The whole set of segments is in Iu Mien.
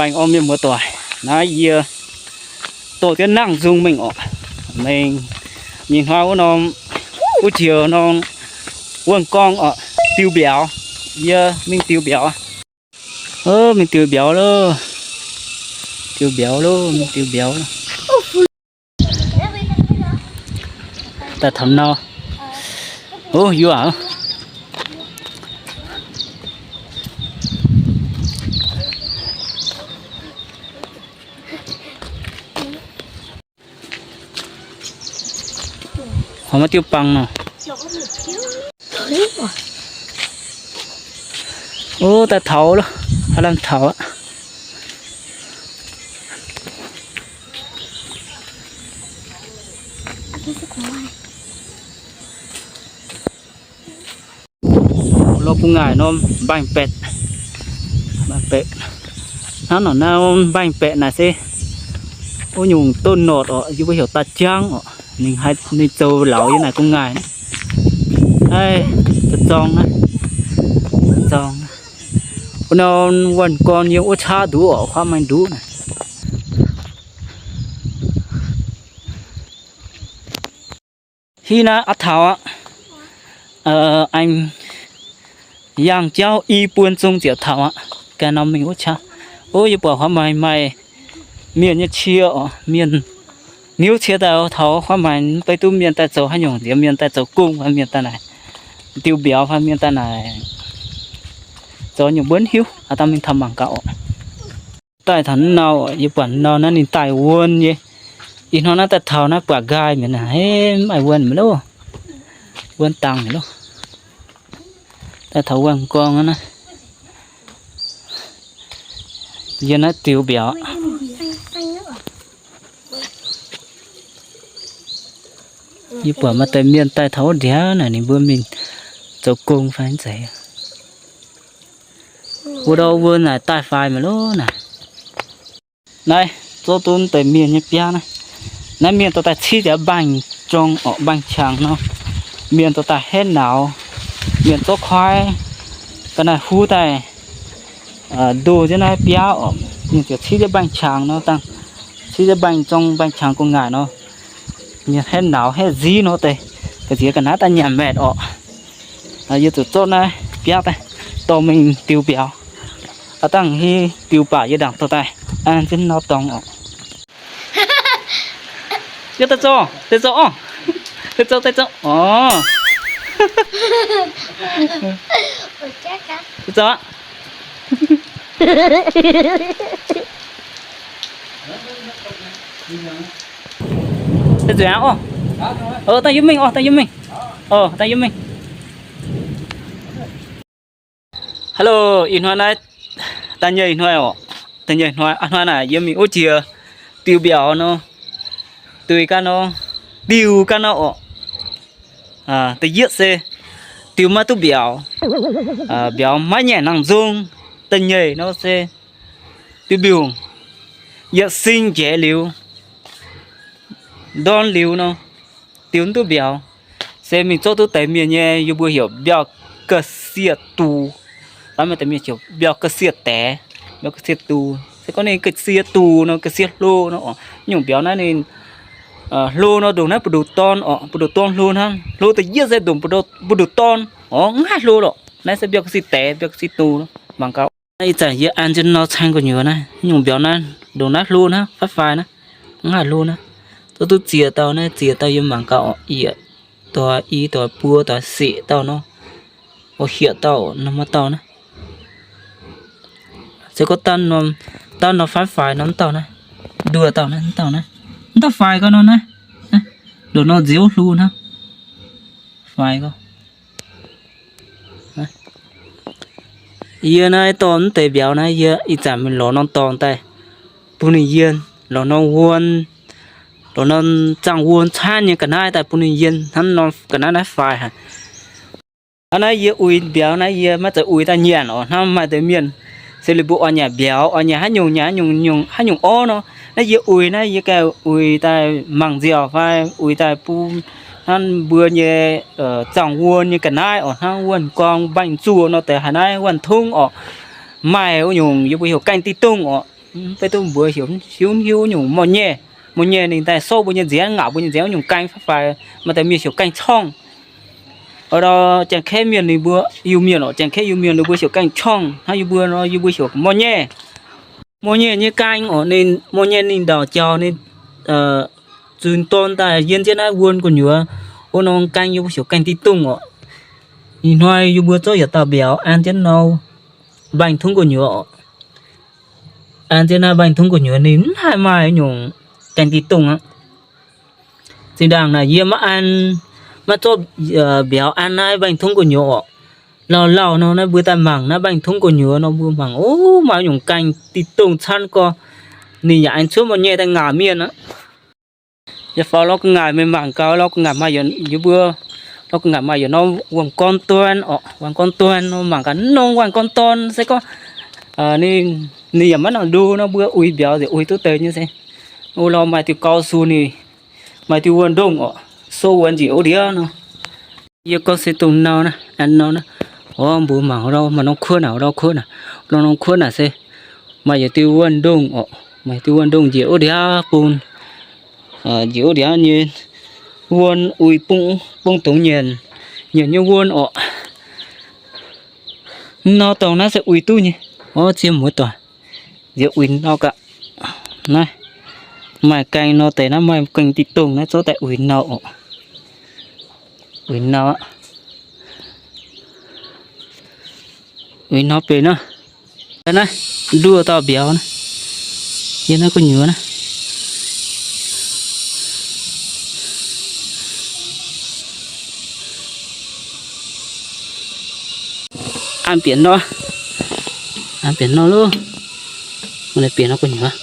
Baengh orn mienh muoz-doic, naaiv yie dorh jienv nangh nzung mingh orqc. Mingh, mingh hnoi wuov norm, wuov jiex norm wuonh gorngv orqc, diuh mbiauz. Yie mingh diuh mbiauz. Mingh diuh mbiauz loh. Diuh mbiauz loh, mingh diuh mbiauz loh. Daaih taux nau. Ov, yuoqv aqv. Horpc maiv diuh bang nor. Ov, daaih taux loh, haaix lamh taux aqv. Lorz bung ngaaic norm mbaengx-baeqc, mbaengx-baeqc. Hnangv nor naaiv mbaengx-baeqc naaic se wuov nyungc donv norqc orqc, yie mbuo heuc daaih jangv orqc. Ninh haih, ninh zoux lauz yie naaic bung ngaaic. Naaiv zorng naaiv, zorng naaiv. Wuov norm wuonh gorn yiem wuov qaqv nduqc orqc, huaav maaih nduqc naaic. Hiuv naaiv aqv taux aqv. Aengx yangh jauv i buon zong ziouc taux aqv. Ganh norm mingh wuov qaqv. Ov, yie buatc huaav maaih, maaih mienh nyei cie orqc, mienh niouv cie daaih taux huaav maaih, mv baac duqv mienh daaih zoux haaix nyungc, nziex mienh daaih zoux gong fai mienh daaih naaic diuh mbiauz fai mienh daaih naaic zoux nyungc mbuo mv hiuv. Aav dangh mingh taux mangc gaax orqc. Daaih taux nau, yie buatc nau naaiv ninh daaih wuon nyei. Ih hnoi naaiv daaih taux naaiv buatc nqaai mi'aqv, mv maaih wuon mi'aqv loh. Wuon dangx mi'aqv loh. Daaih taux wuon gorngv naaiv. Yie naaiv diuh mbiauz. Yie buatc maaih deix mienh daaih taux wuov ndiangx naaic, ninh mbuo mingh zoux gong fai zeiz. Wuov ndau wuov naaic daaih faix mi'aqv loh naaic. Naaiv zorqv duqv deix mienh nyei biaav naaiv. Naaiv mienh dorh daaih ciev jiex mbaengx-jong orqc, mbaengx-qangx nor. Mienh dorh daaih henv nauz, mienh zorqv kuaaiv ga'naaiv huv daaih ndoh jienv naaiv biaav orqc. Mienh ziouc ciev jiex mbaengx-qangx nor dangh, ciev jiex mbaengx-jong mbaengx-qangx gu'nguaaic nor. Mienh henv nauz henv nziv nor deix, ga'nziex ga'naaiv daaih nyanc maeqv orqc. Yie zuqc zorqv naaiv biaav daaih dorh mingh diux mbiauz. Aav dangh hiuv diux baac yie ndaangc dorh daaih an jienv nor dorngx orqc. Yie daaih zoux, daaih zoux orqc. Daaih zoux, daaih zoux orqc. Daaih zoux aqv. Daaih nzueic aqv orqc. Daaih yiem mingh orqc, daaih yiem mingh. Orqc, daaih yiem mingh. Hello, ih hnoi naaiv da'nyeic hnoi orqc. Da'nyeic hnoi, a'hnoi naaic yie mingh wuov jiex diux mbiauz nor, duih ganh nor, diux ganh nor orqc. Da'yietv se diux maiv duqv mbiauz, mbiauz maiv nyanc nangh nzung. Da'nyeic nor se diux mbiungc, yietc sing njaex liuz, ndorn liuz nor, diux mv duqv mbiauz. Se mingh zorqv duqv deix mienh nyei, yie mbuo heuc mbiauh ga'sie-duh. Mv baac deix mienh heuc mbiauh ga'sie-daix, mbiauh ga'sie-duh. Se gorngv ninh ga'sie-duh nor, ga'sie hlo nor, nyungc mbiauz naaiv ninh hlo nor ndongc naaiv mbu'ndongx dorn orqc, mbu'ndongx dorn hlo hnangv. Hlo da'yietv se ndongc mbu'ndongx dorn orqc, mv haih hlo lorqc. Naaiv se mbiauh ga'sie-daix, mbiauh ga'sie-duh nor, mangc gaax. Naaiv ih zanc yie an jienv nor caeng gu'nyuoz naaiv, nyungc mbiauz naaiv ndongc naaiv hlo hnangv, faix-faix naaiv, mv haih hlo naaiv. Zorqv duqv ziex dauh naaiv, ziex dauh yie mangc gaax orqc, yietc doix, i doix, buo doix, siec dauh nor, o, hietc dauh nor, maaih dauh naaiv. Se gorngv dangh nor faix-faix nor, mv dauh naaiv, nduoh dauh naaiv, mv dauh naaiv, mv dauh faix gau nor naaiv, ndongc nor nziouv hlo hnangv, faix gau. Yie naaiv dorh mv deix mbiauz naaiv, yie ih zanc mingh lorz norm dorngx daaih bun ninh yiem, lorz norm wuon, lorz norm zaangh wuon caanv nyei ga'naaiv daaih bun ninh yiem, hnangv norm ga'naaiv naaiv faix haic. Hnangv naaiv yie uix mbiauz naaiv yie maiv zeiz uix daaih nyanc orqc. Hnangv maaih deix mienh se ninh mbuo oix nyanc mbiauz, oix nyanc haaix nyungc, nyanc haaix nyungc, haaix nyungc orv nor. Naaiv yie uix naaiv yie ganh uix daaih mangc nziaauc fai uix daaih bun hnangv mbuo nyei zaangh wuon nyei ga'naaiv orqc, hnangv wuonh gorng, mbaengx-zuoh nor deix, haaix naaiv wuonh tongv orqc. Maaih wuov nyungc yie mbuo heuc gaeng di dongh orqc. Mv bei duqv mbuox heuc hiuv hiuv nyungc mor nyei. Mor nyei ninh daaih souv mbuo nyei nziaamv, ngaatc mbuo nyei nziaamv nyungc gaeng fai fai, maaih deix mienh heuc gaeng-corngh. Ov, Janx-Kaeqv mienh ninh mbuo Iu-Mienh oc, Janx-Kaeqv Iu-Mienh ninh mbuo heuc gaeng-corngh hnangv, yie mbuo nor yie mbuo heuc mor nyei. Mor nyei nyei gaeng oc, ninh mor nyei ninh ndauc jaux ninh zuqc dorn daaih yiem jienv naaiv wuon gu'nyuoz, wuov norm gaeng yie mbuo heuc gaeng-di-dongh oc. Ih hnoi yie mbuo zorqv yietc dauh mbiauz an jienv nor mbaengx-tungv gu'nyuoz oc. An jienv naaiv mbaengx-tungv gu'nyuoz ninh mv haih maaih nyungc gaeng-di-dongh aqv. Zinh ndaangc naaic yie maiv an, maiv zorqv mbiauz an naaiv mbaengx-tungv gu'nyuoz oc. Lauh lauh nor naaiv mbuo daaih mangc naaiv mbaengx-tungv gu'nyuoz nor mbuo mangc, o, maaih nyungc gaeng-di-dongh camv gorx. Ninh yaac aengx cuotv mor nyei daaih ngaatc mienh aqv. Yie faaux lorz gu'nguaaic meih mangc gaax, lorz gu'nguaaic maaih yie mbuo, lorz gu'nguaaic maaih yietc norm wuom-gorn dorn oc, wuom-gorn dorn nor mangc gaax, norm wuom-gorn dorn se gorngv ninh yaac maiv nangc ndu nor mbuo uix mbiauz nziex uix duqv deix nyei se. O, lorz maaih diuh gau su ninh, maaih diuh wuonh ndongh oc, sou wuonh njiec wuov ndiev nor. Yie gorngv se dongh nau naaiv, an nau naaiv. O, mbuo mangc wuov, maaih norm kuotv naaic, wuov norm kuotv naaic, norm kuotv naaic se maaih yietc diuh wuonh ndongh oc, maaih diuh wuonh ndongh njiec wuov ndiev bung, njiec wuov ndiev nyei wuonh uix bung, bung dongz nyienc, nyienc nyei wuonh oc. Nor dongh naaiv se uix duqv nyei. O, ziex muoz doic, nziex uix nor gaax. Naaiv maaih gaeng nor deix, naaiv maaih gaeng-di-dongh naaiv zorqv daaih uix nor oc. Uix nor aqv. Uix nor benx naaiv. Naaiv nduov dauh mbiauz naaiv, yiem naaiv gu'nyuoz naaiv. An bieqc nor, an bieqc nor loh. Bieqc nor gu'nyuoz.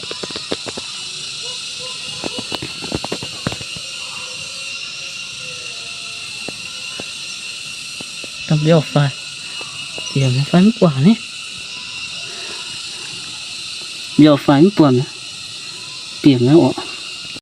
Dangh mbiauz faix, bieqc fai mv buatc ni. Mbiauz faix mv buatc, bieqc oc.